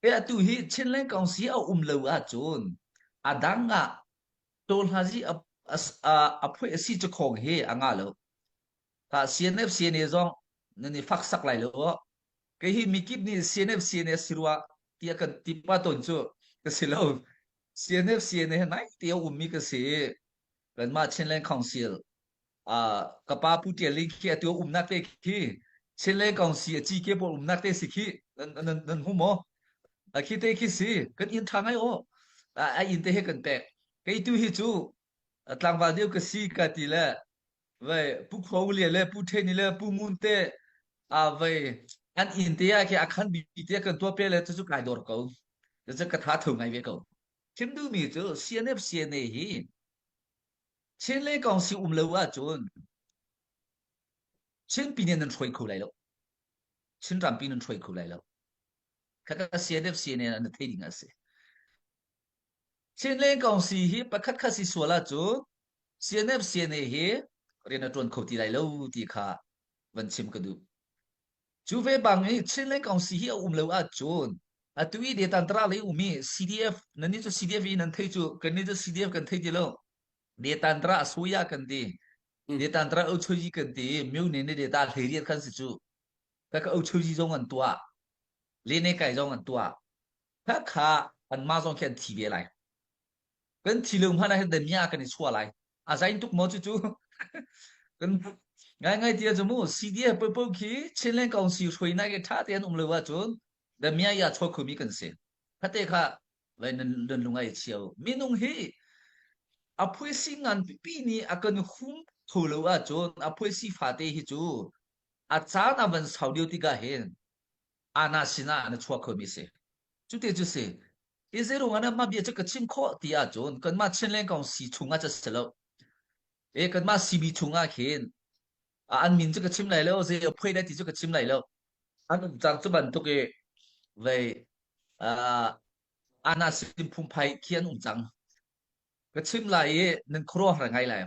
E atu hi Chinland Council a um lo ahcun a dang ah tawlhazi a a a phuai a si cakhong hi a nga lo. Ka CNF CNA zong nan i fak sak lai lo. Kei hi mikip nih CNF CNA si rua tiah kan ti pa tawn cu ka si lo. CNF CNA he nai te a ummi ka si. Kanmah Chinland Council ka pa Pu Tial Ling khi atu umnak te khi Chinland Council a ci ke pawl umnak te si khi nan nan nan hmu maw? A khi te khi si kan inn tha ngai aw. A inn te he kan pek. Kei tu hi cu tlangval deuh ka si ka ti le vei Pu Kho Lia le Pu Theni le Pu Ngun te a vei an inn te ah khi a khan bi te kan tuah pe le cucu kai dor ko. Cucu ka tha tho ngai ve ko. Chim duhmi cu CNF CNA hi Chin le Kawngsi um lo ahcun Chin pi nih nan hruai kho lai lo. Chin rampi nan hruai kho lai lo. Khaka CNF CNA an thei ding a si. Chin le Kawngsi hi pakhat khat si sual ahcun CNF CNA hi rian a ṭuan kho ti lai lo ti kha van chim ka duh. Cu ve bang i Chin le Kawngsi hi a um lo ahcun atu i detantra lei um i CDF nan nih cu CDF i nan thei cu kan nih cu CDF kan thei ti lo. Detantra a suya kan ti. Detantra ochoji kan ti. Myu ne ne deta hlei khan si cu. Ka ka ochoji zong an tuah. Le ne kai zong an tuah. Kha kha anmah zong khi an thi ve lai. Kan thi lo hmanh ah hin mia kan i chuah lai. A zain tuk maw cucu? Kan ngai ngai tia cu mu CDF popo khi Chinland Council hruainak i ṭha tein um lo ahcun damia ya chuak khomi kan si. Khate kha vai nan nan lungai chio. Minung hi a phuisi ngan pipi nih a kan hum kho lo ahcun a phuisi fate hi cu a caan a van sau lio tikah hin ana sinah na chuak khomi si. Cute cu si. Hi zeiruang ah mah bia cu ka chim khawh ti ahcun kanmah Chinland Council chungah cu si lo. E kanmah CB chungah khin an min cu ka chim lai lo, zei a phuai lai ti cu ka chim lai lo. An um cang cu bantuk i vei ana sim phungphai khi an um cang. Ka chim lai i nan khuaruahhar ngai lai.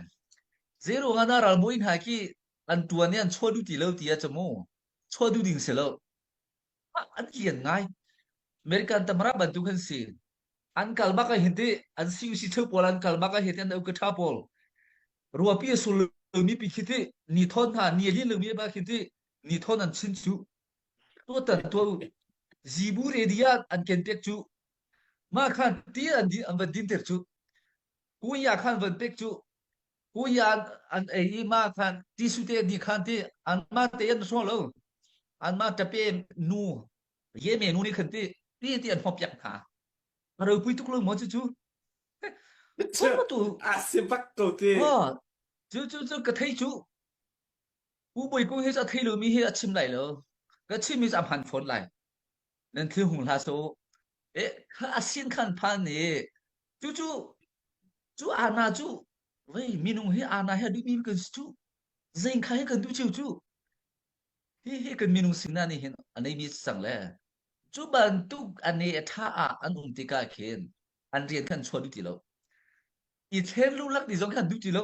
Zeiruang ah na ralbawi hna khi an tuan i an chuah duh ti lo ti ah cu mu. Chuah duh ding si lo. An lian ngai. American tamara bantuk an si. An kal bak ah hin ti an CUC cheu pawl an kal bak ah hin ti an ka tha pawl. Ruapi a sul lomi pi khi ti ni thon hna ni lin lomi ba khi ti ni thon an chin cu tu tan tu zibu redia an ken pek cu ma khan ti an di an van din ter cu kuya khan van pek cu Kuya an ei i ma khan tisu te ni khan ti an ma te an so lo an ma tape nu ye me nu ni khan ti ti ti an hop yak kha a ropui tuk lo mo chu chu chu tu a si bak ko ti oh chu chu chu ka thei chu u boi ko hi a thei lo mi hi a chim lai lo ka chim mi a phan phone lai nan thil hung hla so e kha asin khan phan ni cu cu cu ana cu vei minung hi ana hi duh mi kan si cu zein kha hi kan duh cio cu hi hi kan minung singna nih hin a nei mi sang le cu bantuk ane a tha ah an um tikah khin an rian khan chuah duh ti lo i thlen lu lak ti zong khan duh ti lo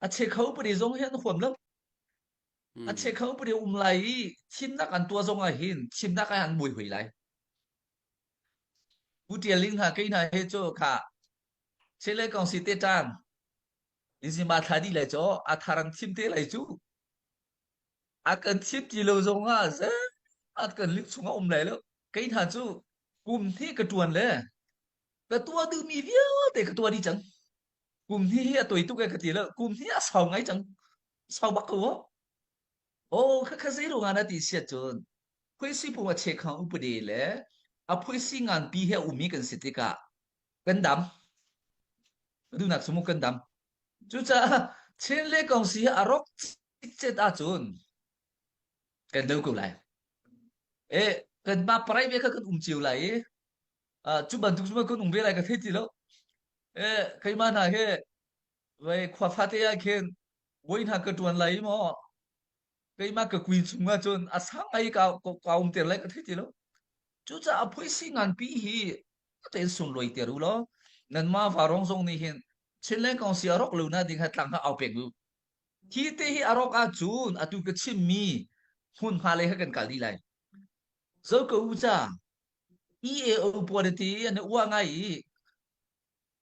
a che kho pari zong hi an huam lo A chekho pari um lai i thimnak an tuah zong ah hin thimnak ah an mui hui lai. Pu Tial Ling hna kei hna he cu kha Chile kong si te tan Nizima thla di lai cu a thar an thim te lai cu a kan thim ti lo zong ah zemat kan lik chung a um lai lo kei hna cu kum hnih ka tuan le ka tuah duhmi vialte ka tuah dih cang kum hnih hi a toi tuk e ka ti lo kum hnih a sau ngai cang sau bak ko oh kha kha zei ruangah na ti siat cun phuisi pung a chekhang upade le a phuisi nganpi he umi kan si tikah kan dam dunak sumu kan dam cucaah Chin le kong si a rok cit ahcun kan do ko lai e kan ma parai ve kha kan um cio lai i cu bantuk cu kan um ve lai ka thei ti lo e keimah hna he Vei khua fate ah khin voi hna ka ṭuan lai maw keimah ka kui chung ah cun a sang ngai ka ka um ter lai ka thei ti lo. Cucaah phuisi nganpi hi tein sunlawi ter u law nanmah varong zong nih hin Chinland Council a rawk lo na ding ha tlang ha au pek u. Hi te hi a rawk ahcun atu ka chimmi hmunhma lei kha kan kal dih lai. Zo ko u ca. EAO pawl ti an uah ngai i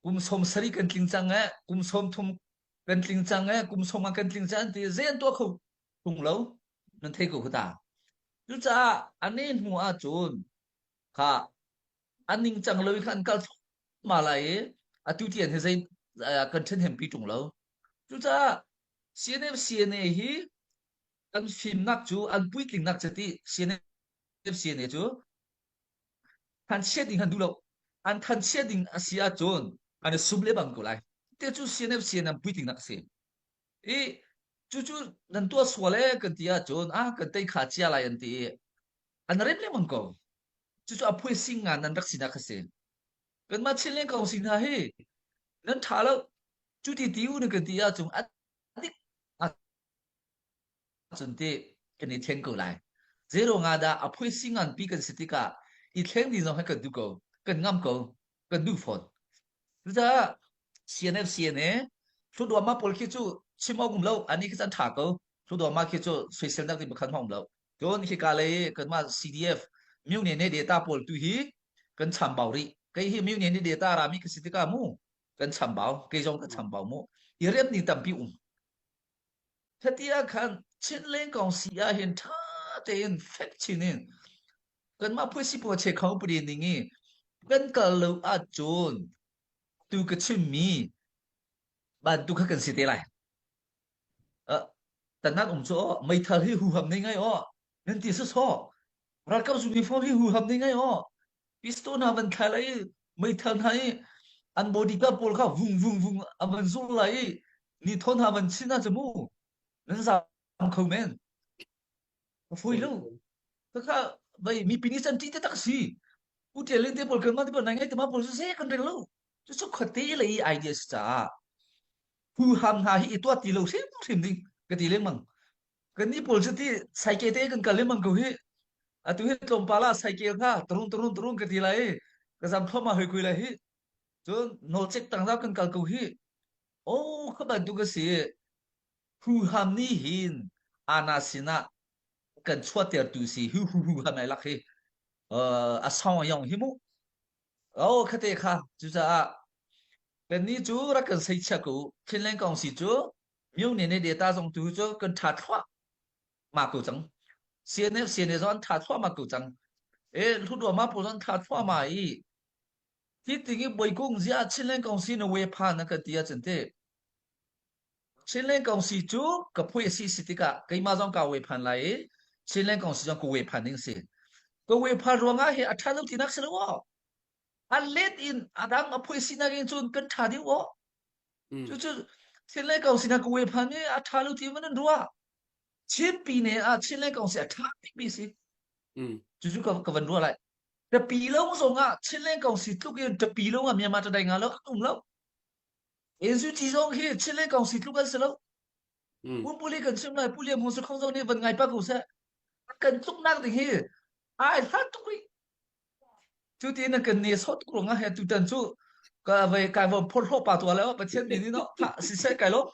kum 70 kan tling cang eh kum 30 kan tling cang eh kum 50 kan tling cang ti zei an tuah kho tung lo nan thei ko ta. Cucaah ane hnu ahcun kha an ningcang lo i kha an kal thluahmah lai i atu tiang hi zei kan ṭhenhempi ṭung lo. Cucaah CNF CNA hi kan fimnak cu an puitlingnak cu ti CNF CNA cu thanchiat ding an duh lo. An thanchiat ding a si ahcun an i sum le bang ko lai. Te cu CNF CNA puitlingnak a si. I cucu nan tuah sual e kan ti ahcun ah kan tei kha cia lai an ti i an rem lengmang ko. Cucu a phuising nga nan rak sinak a si. Kanmah Chinland Council hna hi nan ṭha lo. Cu ti ti u na kan ti ahcun a dik ahcun ti kan i thleng ko lai. Zero nga dah a phuising nganpi kan si tikah i thleng ding zong hi kan duh ko. Kan ngam ko. Kan duh fawn. Cucaah CNF CNA Hluduama pawl khi cu chim awk um lo. Ani khi cu an ṭha ko. Hluduama khi cu soiselnak ding pakhat hmang um lo. Cun hika lei kanmah CDF myone ne data pawl tu hi kan chambau rih. Kei hi myone ne data rami ka si tikah mu kan chambau. Kei zong ka chambau mu. I rem ning tampi um. Hati ah khan Chinleng kong si ah hin ṭha tein fek chin in kanmah phuisi pawl che kho puri ning i kan kal lo ahcun tu ka chimmi bantuk kha kan si te lai. Tanak um cu meithal hi huham nei ngai aw nan ti sawsawh ralkap uniform hi huham nei ngai aw pistol hna van thlai lai i meithal hna i an bodyguard pawl kha vung vung vung a van zul lai i ni thawn hna van chin ah cu mu nan zam kho men a foi lo kha vai mipi nih can ṭih taktak si u ṭial te pawl kan mah te pawl nai ngai te ma pawl cu se kan rel lo cu cu khuate lei i idea si caah huham hna hi i tuah ti lo hrimhrim ding ka ti lengmang. Kannih pawl cu ti saike te kan kal lengmang ko hi. Atu hi tlawmpal ah saikel kha tarung tarung tarung ka ti lai i ka zam thluahmah hoi kui lai hi. Cun nawlcek tang zau kan kal ko hi. Oh, kha bantuk a si. Huham nih hin ana sinah kan chuahtertu si hu hu hu ham ai lak hi. Uh, a song yong hi mu. Oh, khate kha. Cucaah kannih cu rak kan seichia ko u. Chinland Council cu myone ne data zong tu cu kan ṭha thluah mah ko cang. CNF CNA zong an ṭha thluahmah ko cang. E Hlutruama pawl zong an ṭha thluahmah i hi ting i Bawikung ziah Chinland Council na we phan na kan ti ahcun te Chinland Council cu ka phui a si si tikah keimah zong ka we phan lai i Chinland Council zong ka we phan ding si. Ka we phan ruangah hi a ṭha lo tinak si lo aw. A let in a dang a phui sinak in cun kan ṭha deuh aw. Cucu Chinland Council na ka we phan mi a ṭha lo ti man an ruah. Chin pine ah Chinland Council a ṭha bikmi si. Cucu ka, ka van ruah lai. Tapi lo zong ah Chinland Council tluk in tapi lo ah Myanmar tadai nga lo an um lo. NUG zong hi Chinland Council tluk an si lo. Pumpuli kan chim lai, Pu Lian Hmung Sakhong zong nih van ngai pa ko seh. Kan tluknak ding hi ai hlat tuk rih. Cu ti na kan ne sawt tuk ruangah he tutan cu ka vai kai von phorhlawh pa tua le Pathian min in tha siseh kai lo.